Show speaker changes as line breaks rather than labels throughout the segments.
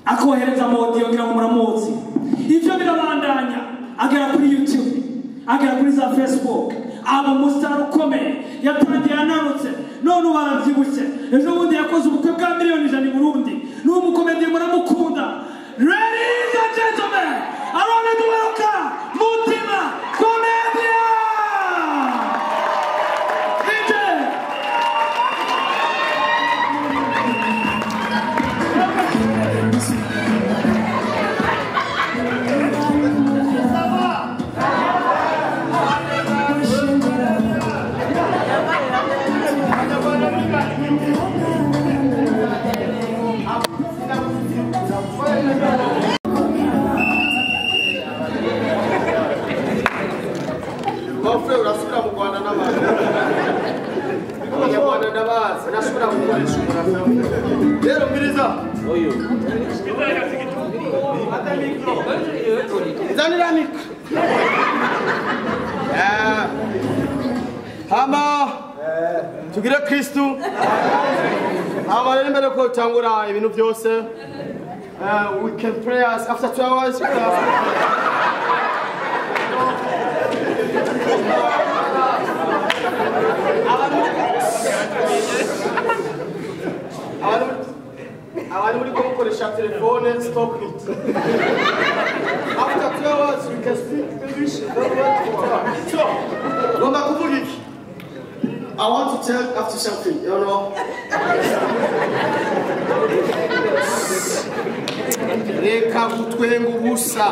Akohereza modiyo ngira ngo muramuzi. Ivyo birabandanya, agera kuri YouTube, agera kuri za Facebook, aba umustar ukomeye. Yatangiye ananutse, none ubu aravyibushe. Ejo bundi yakoze ubukwe bwa miliyoni 100 i Burundi. N'ubu mukomediye muramukunda. Ladies and gentlemen, allow me to welcome Mutima Comedian! DJ!
Bafure urasubira mu Rwanda n'abantu. Abanyarwanda ndabazi, nasubira mu Rwanda. Rero mbiriza. Nzanira mikro. Hama tugire Kristu. Hama rero mbere ko utangura ibintu byose. We can pray us after 2 hours. Abantu muri gukoresha telefone, stop it. After 2 hours we can speak English. So, ngomba kuvuga iki? I want to tell after something, you know. Reka gutwenga ubusa.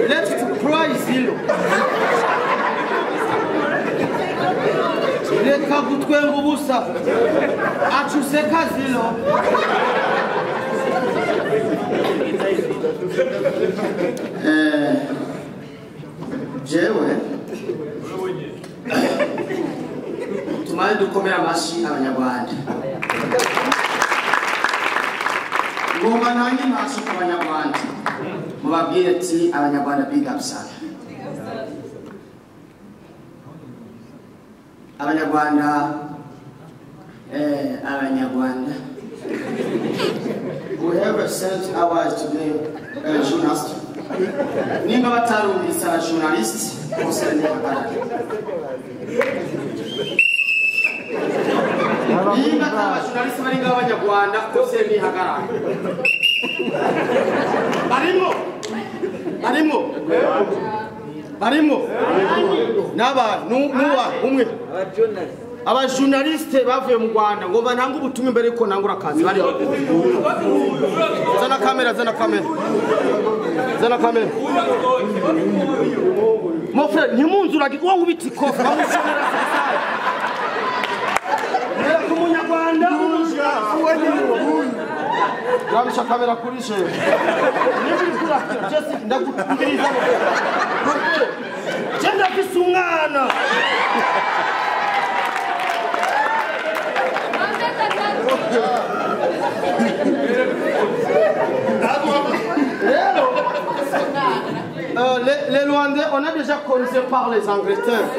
Let to cry zero. Reka gutwenga ubusa. Acuseka zero. Jewe tumare dukomera amashyi abanyarwanda. Ngomba nanjye ntashye ku banyarwanda, mubabwire ati abanyarwanda big up sana. Abanyarwanda, abanyarwanda, whoever sent ours to be a journalist, nimba batarumvise aba journalist bose ntibagaragara. Nimba atari aba journalist bari ngaho abanyarwanda bose ntihagarara. Barimo, barimo, barimo n'aba n'uwa umwe aba journaliste bavuye mu Rwanda. Ngomba ntanga ubutumwa imbere yuko ntangura akazi. Bari zana kamera, zana kamera, zana kamera. Mon frère, ntimunzurage uwo nkubita ikofi bamushonera sasa. Ku munyarwanda Ramisha kamera kuri je. Jessica ndakubwiriza. Je ndafise umwana. Les Rwandais, on a déjà colonisé par les Angleterres.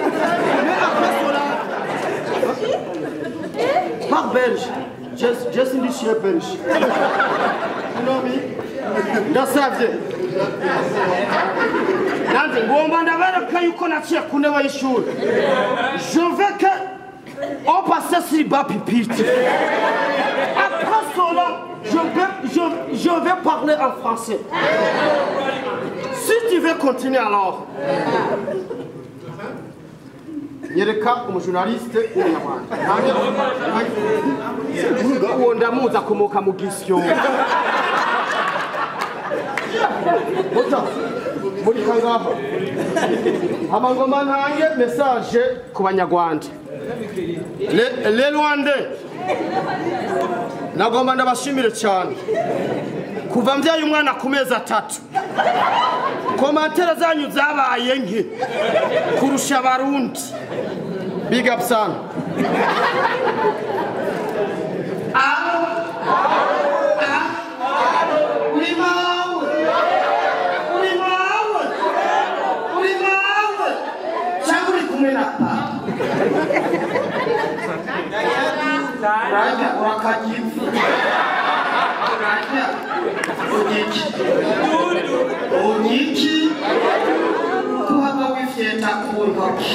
Mais après cela, par Belge. Je suis belge. Ndasavye. Nanjye ngomba ndabereka yuko naciye ku ntebe y'ishuri. Je veux que on passe sur bas pupitre. Après cela, je vais parler en français. Si tu veux continuer alors. Nyereka umujournaliste w'umunyarwanda. Uwo ndamuzi akomoka mu Gisyo. Muta, muri kangaho. Amangoma ntange message ku banyarwanda. Les Rwandais. Nagomba ndabashimire cyane. Kuva mbyaye umwana ku mezi 3. Komantere zanyu zabaye nke kurusha abarundi. Big up sana. Uri mawe, uri mawe, uri mawe, cyangwa uri kumwe na papa. Urarya urakagira ivu. Urarya ugiki. Ugiki. Kuhava wifyeta ku ntoki.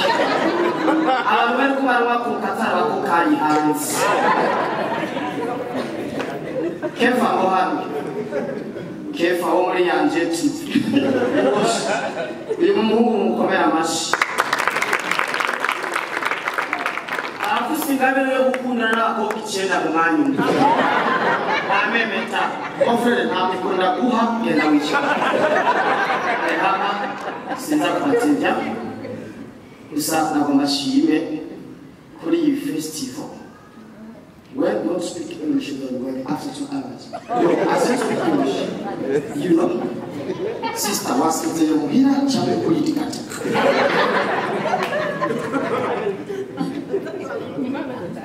Abantu bariko baranywa ku katara ko kari hanze. Kefa ngo hano. Kefa wo muri Yanje TV. Uyu muhungu mukomera amashi. Arafise ingabire yo gukundana n'abakobwa 9 mu mwanya umwe. Amemeta. Ofere nta mikoro ndaguha genda wicara. Hama sinza kubatevya. Gusa nagomba nshime kuri iyi festival. Well, don't speak English very well after 2 hours. No, I said speak English. You know, sister wasizeye muhira cyangwa kuyitikata.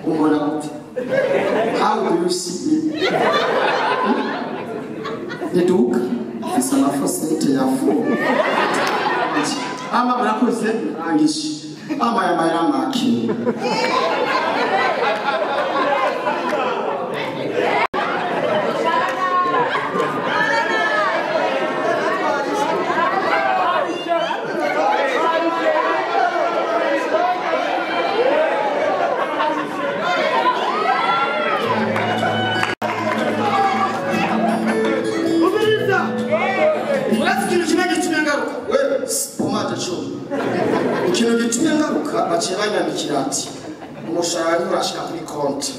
Umbona gute? How do you see me? Nduka, mfise amafosete ya fu. Ama murakoze murangije. Ama yamahera make. Ikintu gitumye ngaruka baciye banyandikira ati umushahara nturashika kuri konti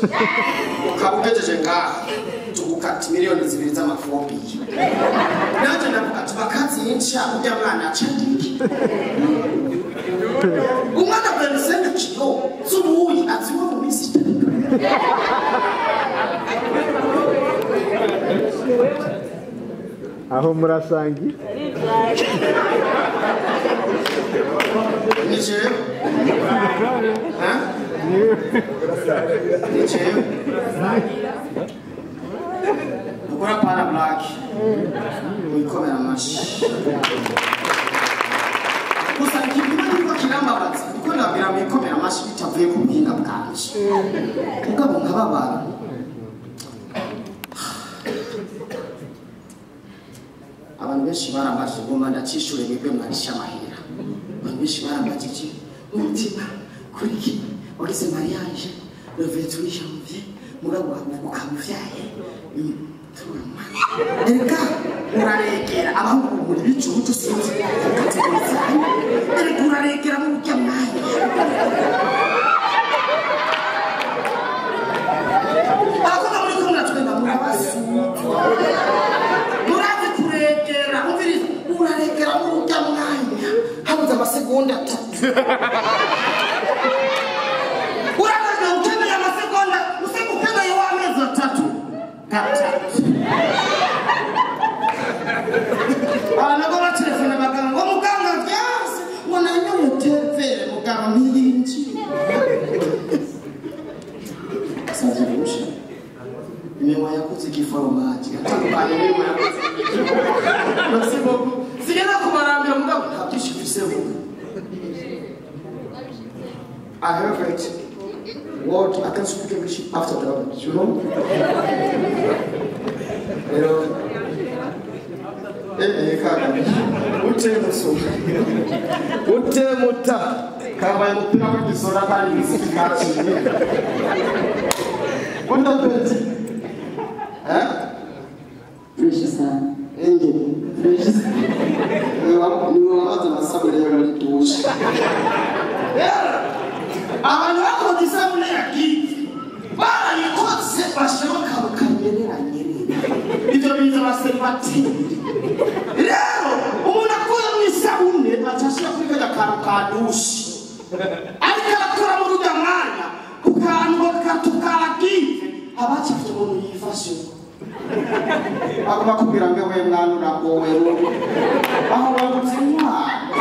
ukaba ugejeje ngaha tugukata 2 miliyoni z'amafobiye. Nanjye ndavuga ati bakazinca urya mwana aca ndiki umwana Vincent kilo z'ubuyi aziwa mu minsi itatu.
Aho murasangi
Ni jewe? Hein? Ni jewe? Mukora para black. Muyikomera amashi. Gusa ikintu kimwe kirambabaza niko ndabwira muyikomera amashi bitavuye ku buhinga bwanje. Mugabo nkababara. Abantu benshi barambajije ngoma ndacishure mwebwe mwarisha amahera. Abantu benshi barambajije umutima kuri iki wagize mariage le 28 janvier mugabo ukamuvyaye erega uraregera abahungu muri bicucu sinzi ukategereza erega uraregera mu burya mwanya. Abakobwa muri kumwe natwe murabasutwa murazi kuregera umviriza uraregera mu burya mwanya habuze amasegonda 3. Uraregera ukeneye amasegonda usiga ukeneye w'amezi 3 gatatu. Abantu batelefona abaganga ngo muganga vyanse ngo nanyoye utevere muganga ntiyinjiye. Savye iminwa yakoze igiforomaje yatandukanye n'iminwa yakoze. Merci beaucoup. Sigenda kubarambira mugabo nta byinshi mfise vuga. I have it. What I can speak English after that, you know? Pero kaka. Ute muso. Ute muta. Kambaye umupira w'igisora kandi ngisikaci. Bon appétit. Hein?
Fresh sana.
Enge.
Fresh sana.
Ni wabaza amasabune yo muri dushe. Abantu bakoze isabune ya giti barayikoze bashiramo akantu kanyerera nyerera. Ivyo biza abaseribateri. Rero umuntu akuye mu isabune aca ashira kuri karya kantu ka dushe. Ariko arakora muri urya mwanya ku kantu gato ka giti abacafye umuntu yifashe. Agomba kubwira ngo we mwana uragowe aho wagutse intwaro.